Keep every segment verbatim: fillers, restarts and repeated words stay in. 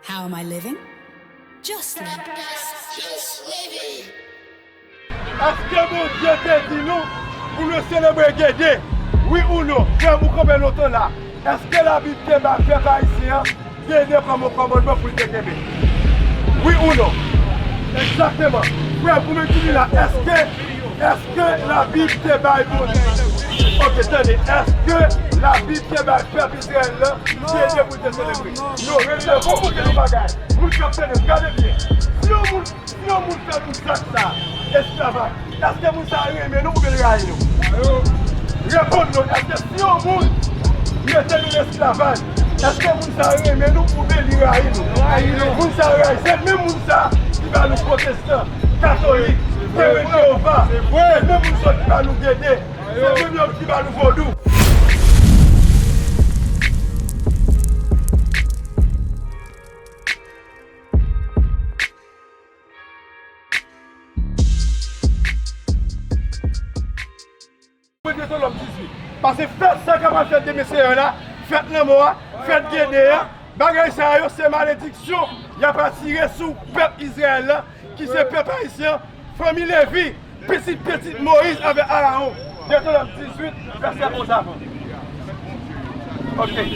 How am I living? Just living. Èske Bondye te di nou pou nou selebre Gede? Wi ou non? Frè m, ou kanpe lontan la. Èske Labib te bay pèp ayisyen an Gede kòm yon kòmandman pou l te kenbe? Wi ou non? Egzakteman. Frè m, ou menm ki di la, èske, èske Labib te bay Bondye? Oke, tande. Èske Labib te bay pèp Izrayèl la Gede pou l te selebre? Non, rele fò pou yon bagay. Moun k ap tande m, gade byen. Si yon moun Si yon moun fè tout zak sa, esklavaj, èske moun sa a renmen nou oubyen l rayi nou? Reponn non, èske si yon moun mete nou nan esklavaj, èske moun sa a renmen nou oubyen li rayi nou? Moun sa a rayi. Se menm moun sa a ki ba nou pwotestan, katolik, Temwen Jewova. Se menm moun sa a ki ba nou Gede. Se menm yo ki ba nou vodou. Mwen Detewonòm dizuit. Paske fèt sa k ap fèt demen Senyè la, fèt lanmò a, fèt Gede a, bagay sa yo se malediksyon y ap atire sou pèp Izrayèl la, ki se pèp ayisyen an, fanmi Levi, pitit pitit Moyiz avèk Arawon. Detewonòm dizuit, vèsè onz avan. Oke.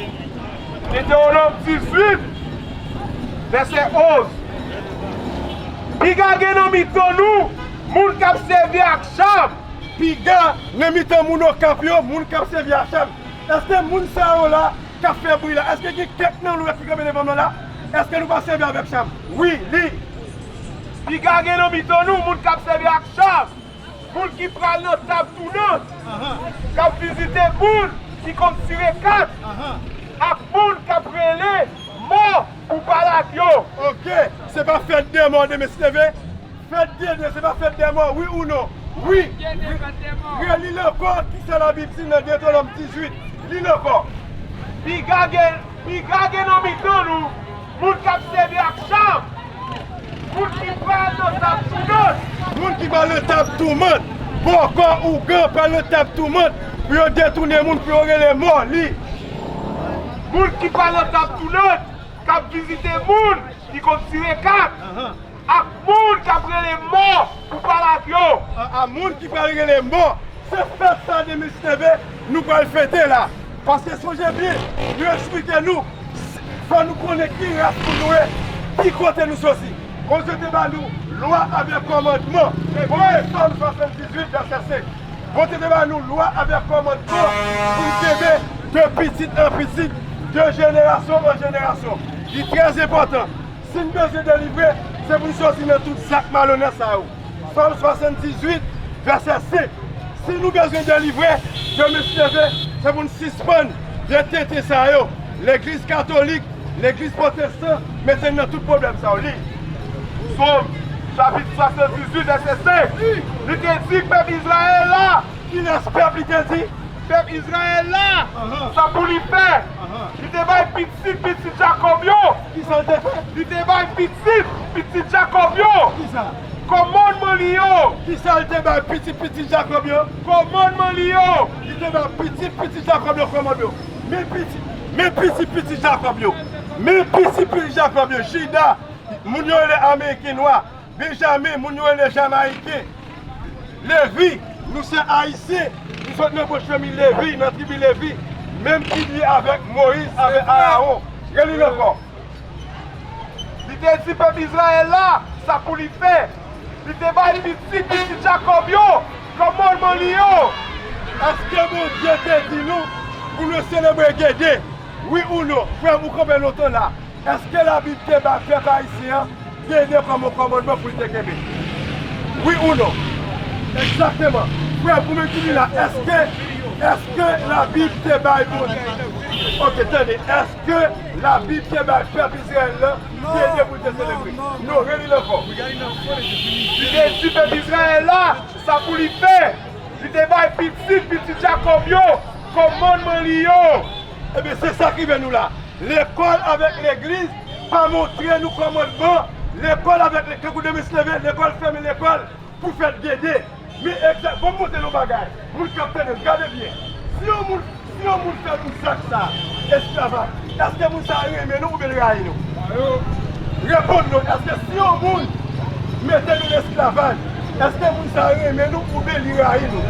Detewonòm dizuit, vèsè onz. Piga gen nan mitan nou moun k ap sèvi ak cham. Piga nan mitan moun Okap yo, moun k ap sèvi ak cham. Èske moun sa yo la k ap fè bri la, èske gen kèk nan nou ki kanpe devan mwen la? Èske nou pa sèvi avèk cham? Wi, li. Piga gen nan mitan nou moun k ap sèvi ak cham, moun ki pral nan tab tounant, k ap vizite moun ki konn tire kat, ak moun k ap rele mò pou pale ak yo. Oke, se pa fèt dè mò demen si Dye vle? Fèt Gede, se pa fèt dè mò, wi ou non? Wi. Reli l ankò, kisa Labib di nan Detewonòm dizuit? Li l ankò. Piga gen, piga gen nan mitan nou moun k ap sèvi ak cham, moun ki pral nan tab tounant. Moun ki pral nan tab tounant, bòkò, ougan, pral nan tab tounant pou yo detounen moun, pou yo rele mò, li. Moun ki pral nan tab tounant, k ap vizite moun ki konn tire kat, ak moun k ap rele mò pou pale ak yo. A, a moun ki pral rele mò. Se fèt sa demen si Dye vle nou pral fete la. Paske sonje byen, yo eksplike nou, fò nou konnen ki ras pou nou ye, ki kote nou soti. Bondye te ba nou lwa avèk kòmandman. Bondye, Sòm swasanndizuit, vèsè senk. Bondye te ba nou lwa avèk kòmandman pou n kenbe de pitit an pitit, de jenerasyon an jenerasyon. Li trè enpòtan. Si n bezwen delivre, se pou n soti nan tout zak malonèt sa yo. Sòm swasanndizuit, vèsè senk. Si nou bezwen delivre, demen si Dye vle, se pou n sispann vye tenten sa yo. Legliz katolik, legliz pwotestan, mete n nan tout pwoblèm sa yo. Li. Sòm, chapit swasanndizuit, vèsè senk. Li te di pèp Izrayèl la. Kilès pèp li te di? Pèp Izrayèl la, sa pou li fè. Li te bay pitit pitit Jakòb yo. Kisa l te fè? Li te bay pitit pitit Jakòb yo. Kisa? Kòmandman li yo. Kisa l te bay pitit pitit Jakòb yo? Kòmandman li yo. Li te bay pitit pitit Jakòb yo kòmandman yo. Men pitit, men pitit pitit Jakòb yo. Men pitit pitit Jakòb yo. Jida, moun yo rele Ameriken nwa. Benjamen, moun yo rele Jamayiken. Levi, nou se Ayisyen, nou sot nan branch fanmi Levi, nan tribi Levi, menm tribi avèk Moyiz, avèk Arawon. Reli l ankò. Li te di pèp Izrayèl la sa pou li fè. Li te bay pitit pitit Jakòb yo kòmandman li yo. Èske Bondye te di nou pou nou selebre Gede? Wi ou non? Frè m, ou kanpe lontan la. Èske Labib te bay pèp ayisyen an Gede kòm yon kòmandman pou l te kenbe? Wi ou non? Egzakteman. Frè m, ou menm ki di la, èske, èske Labib te bay Bondye? Oke, tande. Èske Labib te bay pèp Izrayèl la Gede pou l te selebre? Non, reli l ankò. Li te di pèp Izrayèl la sa pou li fè. Li te bay pitit pitit Jakòb yo kòmandman li yo. Ebyen, se sa k rive nou la. Lekòl avèk legliz pa montre nou kòmandman. Lekòl avèk le-, tankou demen si Dye vle, lekòl fèmen lekòl pou fèt Gede. Men egzak, bon, m montre nou bagay. Moun k ap tande m, gade byen. Si yon moun, si yon moun fè tout zak sa, esklavaj, Èske moun sa a renmen nou oubyen l rayi nou? Reponn nou, èske si yon moun mete nou nan esklavaj, èske moun sa a renmen nou oubyen li rayi nou?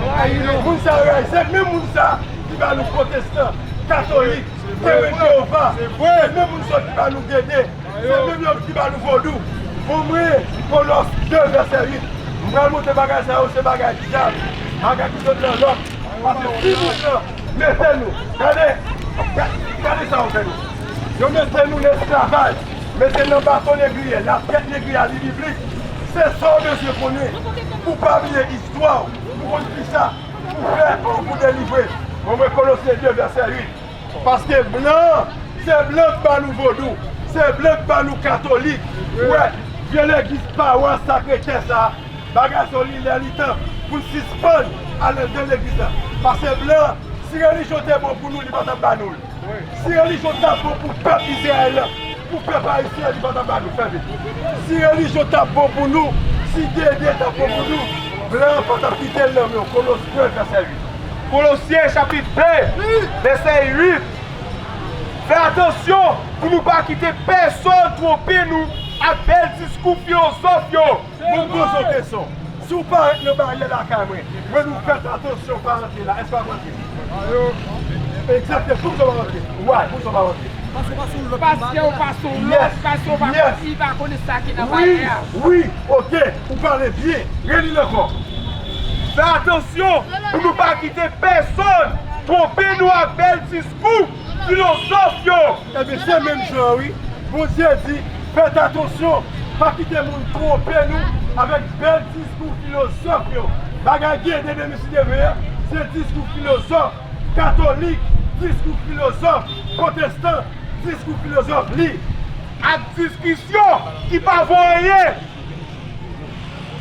Moun sa a rayi. Se menm moun sa a ki ba nou pwotestan, katolik, Temwen Jewova. Se menm moun sa a ki ba nou gede. Se menm yo ki ba nou vodou. Bon, mwen, Kolòs de vèsè uit. M pral montre bagay sa yo, se bagay dyab. Bagay ki sot nan lòk. Paske si moun nan mete nou, gade, ga- gade sa yo fè nou. Yo mete nou nan esklavaj, mete nan baton negriye, la trèt negriye a li biblik. Se sa w bezwen konnen pou w pa bliye istwa w, pou w konn kisa pou w fè pou w delivre. Bon, mwen Kolosyen de vèsè uit. Paske blan, se blan k ba nou vodou, se blan k ba nou katolik. Ou wè, vye legliz pawas Sakre Kè sa, bagay sa yo li lè li tan pou n sispann al anndan legliz la. Paske blan, si relijyon te bon pou nou, li pa t ap ba nou l. Si relijyon t ap bon pou pèp Izrayèl la, pou pèp ayisyen an, li pa t ap ba nou. Fè vit. Si relijyon t ap bon pou nou, si gede t ap bon pou nou, blan an pa t ap kite l nan men w. Kolos de vèsè uit. Kolosyen chapit de, vèsè uit. Fè atansyon pou nou pa kite pèsonn twonpe nou ak bèl diskou filozòf yo. Mwen poze w kesyon. Si w parèt nan baryè lakay mwen, mwen di w fèt atansyon, pa rantre la, èske w ap rantre? Egzakte, poukisa w pa rantre? Why? Poukisa w pa rantre? Paske w pa se yon lòt, paske w pa se yon lòt, paske w pa konn, li pa konnen sa ki nan baryè a. Wi, wi, oke, ou pale byen. Reli l ankò. Fè atansyon pou nou pa kite pèsonn twonpe nou ak bèl diskou filozòf yo. Ebyen, se menm jan an, wi. Bondye di, fèt atansyon, pa kite moun twonpe nou avèk bèl diskou filozòf yo. Bagay gede de mesi deven an, se diskou filozòf, katolik, diskou filozòf, pwotestan, diskou filozòf li. Ak diskisyon ki pa vo anyen.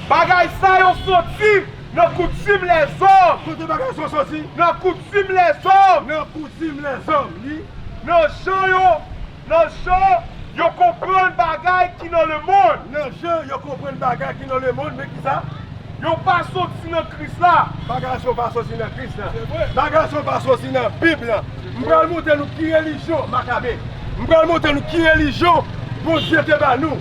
Bagay sa yo soti nan koutim lèzòm. Kote bagay sa yo soti? Nan koutim lèzòm. Nan koutim lèzòm, li. Nan jan yo, nan jan yo konprann bagay ki nan lemonn. Nan jan yo konprann bagay ki nan lemonn, men kisa? Yo pa soti nan Kris la. Bagay sa yo pa soti nan Kris la. Se vre. Bagay sa yo pa soti nan Bib la. M pral montre nou ki relijyon, Makabe. M pral montre nou ki relijyon Bondye te ba nou.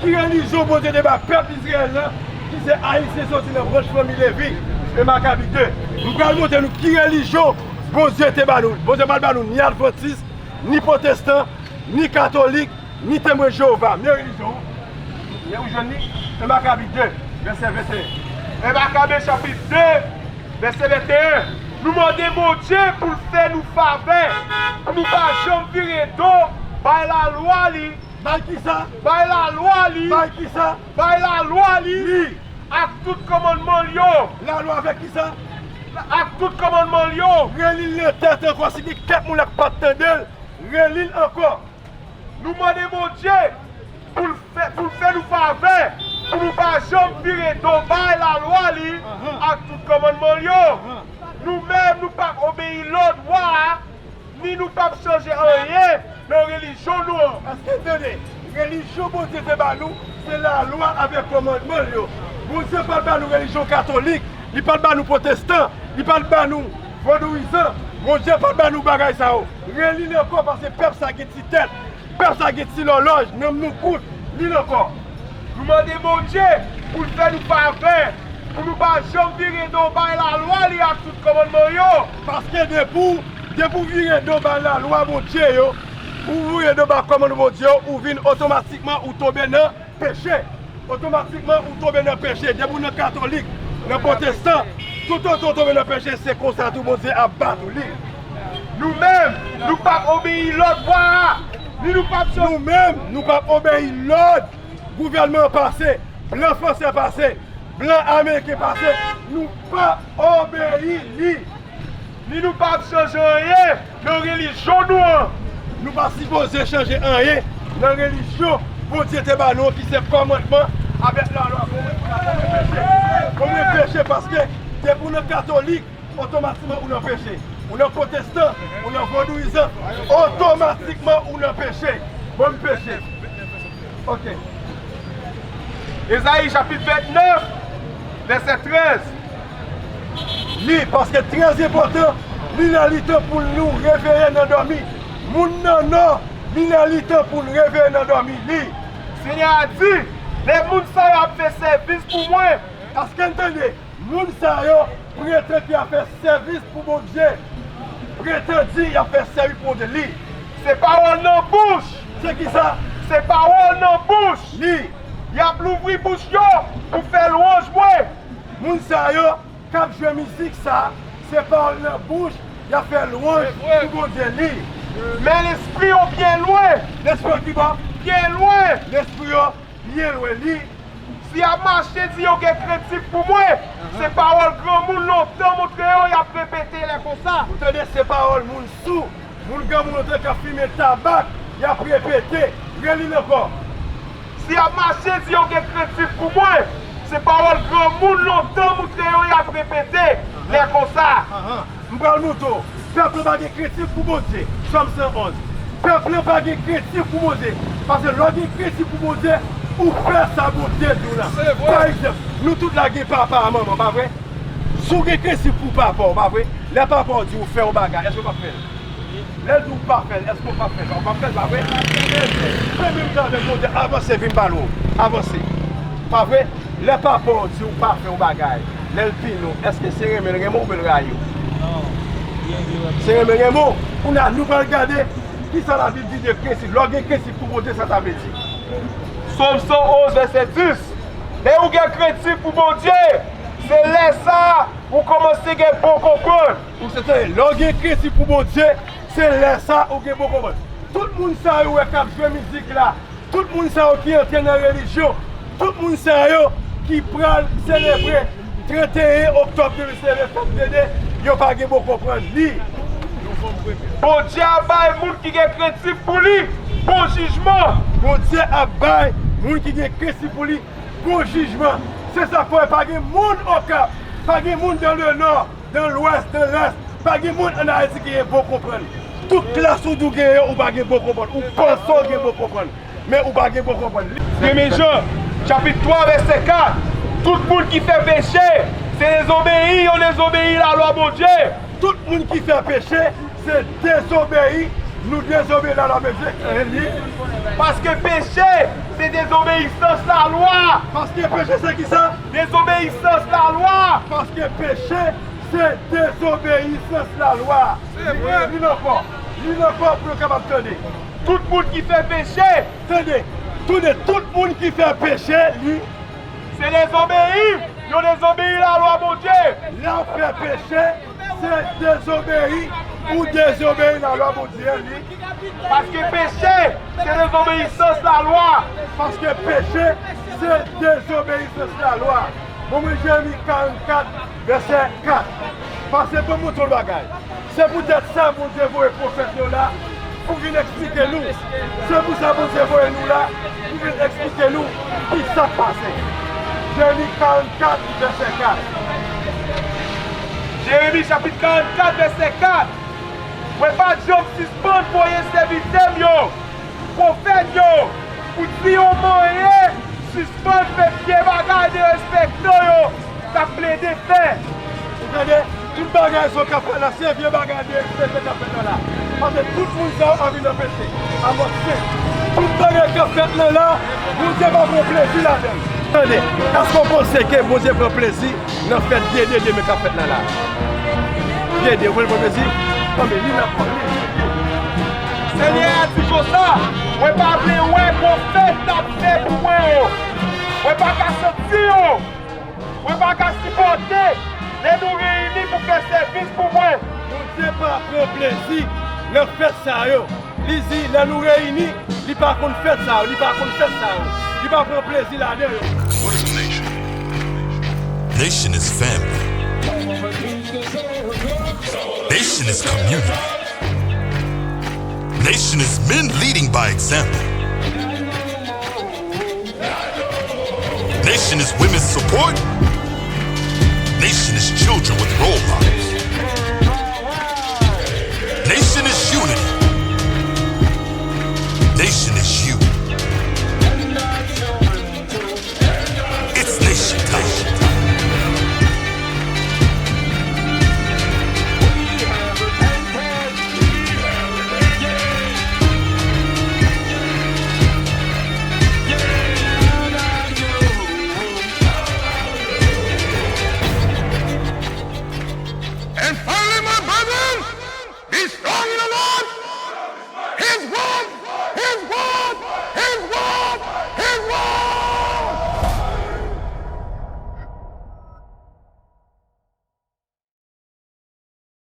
Ki relijyon Bondye te ba pèp Izrayèl la, ki se Ayisyen soti nan branch fanmi Levi, e Makabi de. M pral montre nou ki relijyon Bondye te ba nou. Bondye pa t ba nou ni advantis, ni pwotestan, ni katolik, ni Temwen Jewova. Men relijyon an. Men ou jwenn li? En Makabi de, vèsè venteyen. En Makabi chapit de, vèsè venteyen. Nou mande Bondye pou l fè nou favè, pou nou pa janm vire do bay lalwa li. Bay kisa? Bay lalwa li. Bay kisa? Bay lalwa li. Li. Ak tout kòmandman l yo. Lalwa avèk kisa? Ak tout kòmandman l yo. Reli l nan tèt ankò, si gen kèk moun la k pa t tande l, reli l ankò. Nou mande Bondye pou l fè, pou l fè nou favè, pou nou pa janm vire do bay lalwa li ak tout kòmandman l yo. Nou menm, nou p ap obeyi lòd wa a, ni nou p ap chanje anyen nan relijyon nou an. Paske, tande, relijyon Bondye te ba nou, se lalwa avèk kòmandman l yo. Bondye pa t ba nou relijyon katolik, li pa t ba nou pwotestan, li pa t ba nou vodouyizan. Bondye pa t ba nou bagay sa yo. Reli l ankò, paske pèp sa gen ti tèt. Pèp sa gen ti lòlòj, nanm nou kout. Li l ankò. Nou mande Bondye pou l fè nou favè, pou nou pa janm vire do bay lalwa li ak tout kòmandman yo. Paske depi w, depi w vire do bay lalwa Bondye yo, ou vire do bay kòmandman Bondye yo, ou vin otomatikman ou tonbe nan peche. Otomatikman, ou tonbe nan peche. Depi w nan katolik, nan pwotestan, toutotan w tonbe nan peche, se konsa tou Bondye ap bat ou li. Nou menm, nou p ap obeyi lòd wa a, ni nou p ap... Nou menm, nou p ap obeyi lòd gouvènman an pase, blan fransè pase, blan ameriken pase, nou p ap obeyi li. Ni nou p ap chanje anyen nan relijyon nou an. Nou pa sipoze chanje anyen nan relijyon Bondye te ba nou an, ki se kòmandman avèk lalwa. Bon, mwen, peche. Bon, mwen, peche, paske depi w nan katolik, otomatikman ou nan peche. Ou nan pwotestan, ou nan vodouyizan, otomatikman ou nan peche. Bon, m peche. Ok. Ezayi chapit vennèf, vèsè trèz. Li, paske trè enpòtan, li lè li tan pou nou reveye nan dòmi. Moun nan nò, li lè li tan pou n reveye nan dòmi li. Senyè a di, lè moun sa yo ap fè sèvis pou mwen. Èske n tande? Moun sa yo pretann y ap fè sèvis pou Bondye. Pretann di y ap fè sèvis pou Bondye. Li. Se pawòl nan bouch. Se ki sa? Se pawòl nan bouch. Li. Y ap louvri bouch yo pou fè lwanj mwen. Moun sa yo k ap jwe mizik sa, se pawòl nan bouch, y ap fè lwanj pou Bondye li. Men lespri yo byen lwen. Lespri yo ki bò? Byen lwen. Lespri yo byen lwen li. Si y ap mache di yo gen krentif pou mwen, se pawòl granmoun lontan montre yo y ap repete lè konsa. Ou tande, se pawòl moun sou, moun granmoun lontan k ap fimen tabak, y ap repete. Reli l ankò. Si y ap mache di yo gen krentif pou mwen, se pawòl granmoun lontan montre yo y ap repete lè konsa. M pral montre w. Pèp lan pa gen krentif pou Bondye. Sòm san onz. Pèp lan pa gen krentif pou Bondye. Paske lè w gen krentif pou Bondye, ou fè sa Bondye di w la. Se vre. Pa egzanp, nou tout la gen papa ak manman, pa vre? Si w gen krentif pou papa w, pa vre? Lè papa w di w fè yon bagay, èske w p ap fè l? Lè l di w pa fè l, èske w p ap fè l? Ou p ap fè l, pa vre? Fè menm jan avèk Bondye, avanse, vin pale w. Avanse. Pa vre? Lè papa w di w pa fè yon bagay, lè l pini w, èske se renmen l renmen w oubyen l rayi w? Se renmen l renmen w. Kounye a, nou pral gade kisa Labib di de krentif. Lè w gen krentif pou Bondye, sa sa vle di? Sòm san onz, vèsè dis. Lè ou gen krentif pou Bondye, se lè sa a ou kòmanse gen bon konprann. Ou se tande, lè w gen krentif pou Bondye, se lè sa ou gen bon konprann. Tout moun sa yo wè k ap jwe mizik la, tout moun sa yo ki antre nan relijyon, tout moun sa yo ki pral selebre trannteyen oktòb de mil venteyen, fèt Dede, yo pa gen bon konprann li. Bondye ap bay moun ki gen krentif pou li bon jijman. Bondye ap bay moun ki gen krentif pou li bon jijman. Se sa k fè pa gen moun Okap, pa gen moun dan le nò, dan lwès, dan lès, pa gen moun ann Ayiti ki gen bon konprann. Tout klas ou di w genyen, ou pa gen bon konprann. Ou panse w gen bon konprann, men ou pa gen bon konprann. Premye Jan, chapit twa, vèsè kat. Tout moun ki fè peche, se dezobeyi, yo dezobeyi lalwa Bondye. Tout moun ki fè peche, se dezobeyi, nou dezobeyi lalwa Bondye. Li. Paske peche, se dezobeyisans lalwa. Paske peche, se ki sa? Dezobeyisans lalwa. Paske peche, se dezobeyisans lalwa. Se vre. Li l ankò. Li l ankò pou yo kapab tande. Tout moun ki fè peche. Tande. Tande, tout moun ki fè peche, li. Se dezobeyi. Yo dezobeyi lalwa Bondye. Lè w fè peche, se dezobeyi. Ou dezobeyi lalwa Bondye, li. Paske peche, se dezobeyisans lalwa. Paske peche, se dezobeyisans lalwa. Bon, mwen Jeremi karannkat, vèsè kat. Pase pou m montre w bagay. Se poutèt sa Bondye voye pwofèt yo la pou vin eksplike nou. Se pou sa Bondye voye nou la pou vin eksplike nou ki sa k pase. Jeremi karannkat, vèsè kat. Jeremi chapit karannkat, vèsè kat. Mwen pa t janm sispann voye sèvitè m yo, pwofèt yo, pou di yo manyen, sispann fè vye bagay derespektan yo t ap plede fè. Ou tande? Tout bagay sa yo k ap fè la, se vye bagay derespektan k ap fèt la la. Paske tout moun sa yo anvi nan peche. Alò se tout bagay k ap fèt la la, Bondye pa pran plezi ladan l. Tande, èske w panse ke Bondye pran plezi nan fèt Dede demen k ap fèt la la? Dede, ou pran plezi? Anben, li nan kò li. Senyè a di konsa, mwen pa vle wè bon fèt n ap fè pou mwen yo. Mwen pa ka santi yo. Mwen pa ka sipòte lè nou reyini pou fè sèvis pou mwen. Bondye pa pran plezi nan fèt sa yo. Li di, lè nou reyini, li pa konn fèt sa yo, li pa konn fèt sa yo. Li pa pran plezi ladan yo. What is a nation? Nation is family. Nation is community. Nation is men leading by example. Nation is women's support. Nation is children with role models.